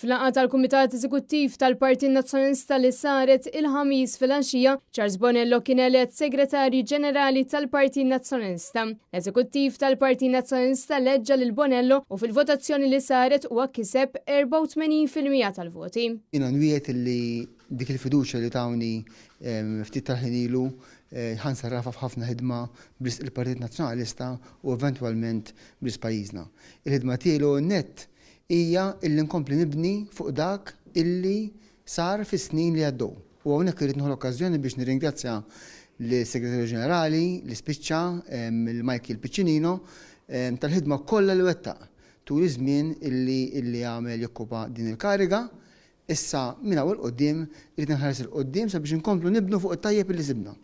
F'laqgħa tal-Kumitat Eżekuttiv tal-Partit Nazzjonalista li saret il-Ħamis filgħaxija, Charles Bonello kien elett Segretarju Ġenerali tal-Partit Nazzjonalista. L-Eżekuttiv tal-Partit Nazzjonalista leġġa lil Bonello u fil-votazzjoni li saret huwa kiseb 84% tal-voti. Jiena nwiegħed li dik il-fiduċja li tawni ftit tal-ħin ilu ħa nsarrafha f'ħafna ħidma b'risq il-Partit Nazzjonalista u eventwalment b'risq pajjiżna. Il-ħidma tiegħi l-ewwel nett hija illi nkompli nibni fuq dak illi sar fis-snin li għaddew. U hawnhekk irrid nieħu l-okkażjoni biex nirringrazzja lis-Segretarju Ġenerali li spiċċa, lil Michael Piccinino, tal-ħidma kollha li wettaq tul iż-żmien illi illi għamel jokkupa din il-kariga. Issa minn hawn 'il quddiem irrid inħares 'il quddiem sabiex inkomplu nibnu fuq it-tajjeb illi sibna.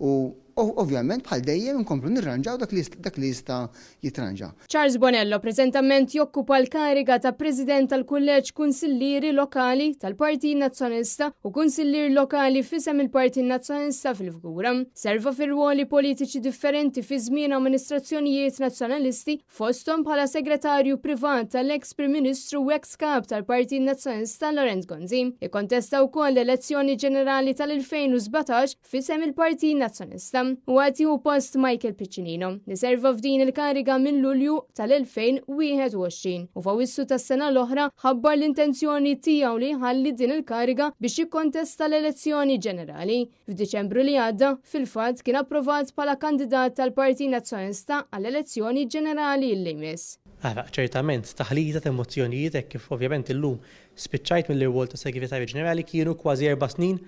U ovvjament bħal dejjem inkomplu nirranġaw dak li dak li jista' jitranġa. Charles Bonello preżentament jokkupa l-kariga ta' President tal-Kulleġġ Kunsillieri Lokali tal-Partit Nazzjonalista u Kunsillier Lokali f'isem il-Partit Nazzjonalista fil-Fgura. Serva fi rwoli politiċi differenti fi żmien amministrazzjonijiet Nazzjonalisti fosthom bħala segretarju privat tal-eks Prim Ministru u eks Kap tal-Partit Nazzjonalista Lawrence Gonzi. Ikkontesta wkoll l-elezzjoni ġenerali tal-2017 f'isem il-Partit Nazzjonalista u għad jieħu post Michael Piccinino li serva f'din il-kariga minn Lulju tal-2021 u f'Awwissu tas-sena l-oħra ħabbar l-intenzjoni tiegħu li jħalli din il-kariga biex jikkontesta l-elezzjoni ġenerali. F'Diċembru li għadda, fil-fatt kien approvat bħala kandidat tal-Partit Nazzjonalista għall-elezzjoni ġenerali li jmiss. Ara, ċertament, taħlita t'emozzjonijiet hekk kif ovvjament illum spiċċajt mill-irwol ta' Segretarju Ġenerali kienu kważi erba' snin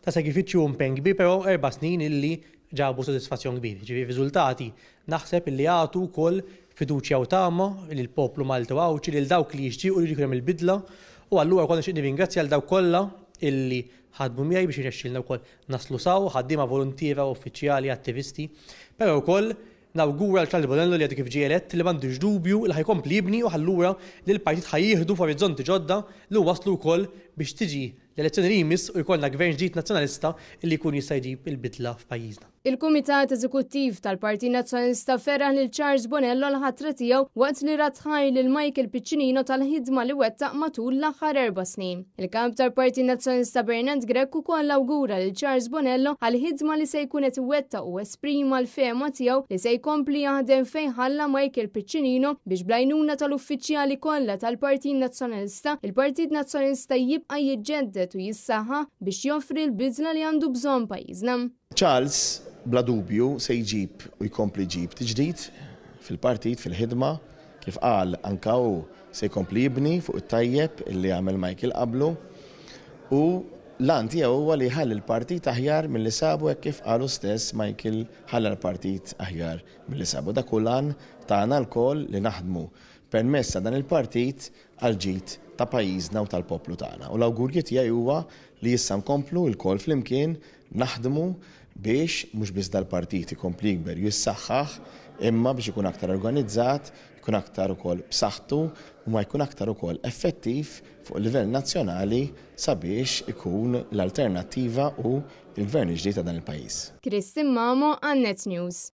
ta' sagrifiċċju u impenn kbir però erba' snin illi ġabu sodisfazzjon kbir. Jiġifieri r-riżultati naħseb illi jagħtu wkoll fiduċja u tama lill-poplu Malti u Għawdxi lil dawk li jixtiequ li jkun hemm il-bidla u allura wkoll nixtieq nirringrazzja lil dawk kollha illi ħadmu miegħi biex irnexxielna wkoll naslu s'hawn, ħaddiema voluntiera, uffiċjali, attivisti. Però wkoll nawgura lil Charles Bonello li għadu kif ġie elett li m'għandux dubju li ħa jkompli jibni u allura li l-partit ħa jieħdu f'orizzonti ġodda li wasslu wkoll biex tiġi l-elezzjoni li jmiss u jkollna gvern ġdid Nazzjonalista li jkun jista' jġib il-bidla f'pajjiżna. Il-Kumitat Eżekuttiv tal-Partit Nazzjonalista feraħ lil Charles Bonello għall-ħatra tiegħu waqt li radd ħajr lil Michael Piccinino tal-ħidma li wettaq matul l-aħħar erba' snin. Il-Kap tal-Partit Nazzjonalista Bernard Grech ukoll awgura lil Charles Bonello għall-ħidma li se jkun qed iwettaq u esprima l-fehma tiegħu li se jkompli jaħdem fejn ħalla Michael Piccinino biex bl-għajnuna tal-uffiċjali kollha tal-Partit Nazzjonalista, il-Partit Nazzjonalista jibqa' jiġġedded u jissaħħaħ biex joffri l-bidla li għandu bżonn pajjiżna. Charles bla dubju se jġib u jkompli jġib tiġdid fil-partit, fil-ħidma. Kif qal anka hu se jkompli jibni fuq it-tajjeb li għamel Michael qablu u l-għan tiegħu huwa li jħalli l-partit aħjar milli sabu hekk kif qal hu stess Michael ħalla l-partit aħjar milli sabu. Dak hu l-għan tagħna lkoll li naħdmu permezz ta' dan il-partit għall-ġid ta' pajjiżna u tal-poplu tagħna. U l-awgurju tiegħi huwa li issa nkomplu lkoll flimkien naħdmu biex mhux biss dal-partit ikompli jikber u jissaħħaħ imma biex ikun aktar organizzat, ikun aktar ukoll b'saħħtu u ma jkun aktar ukoll effettiv fuq livell nazzjonali sabiex ikun l-alternattiva u l-gvern il-ġdid ta' dan il-pajjiż. Christine Mamo għal Net News.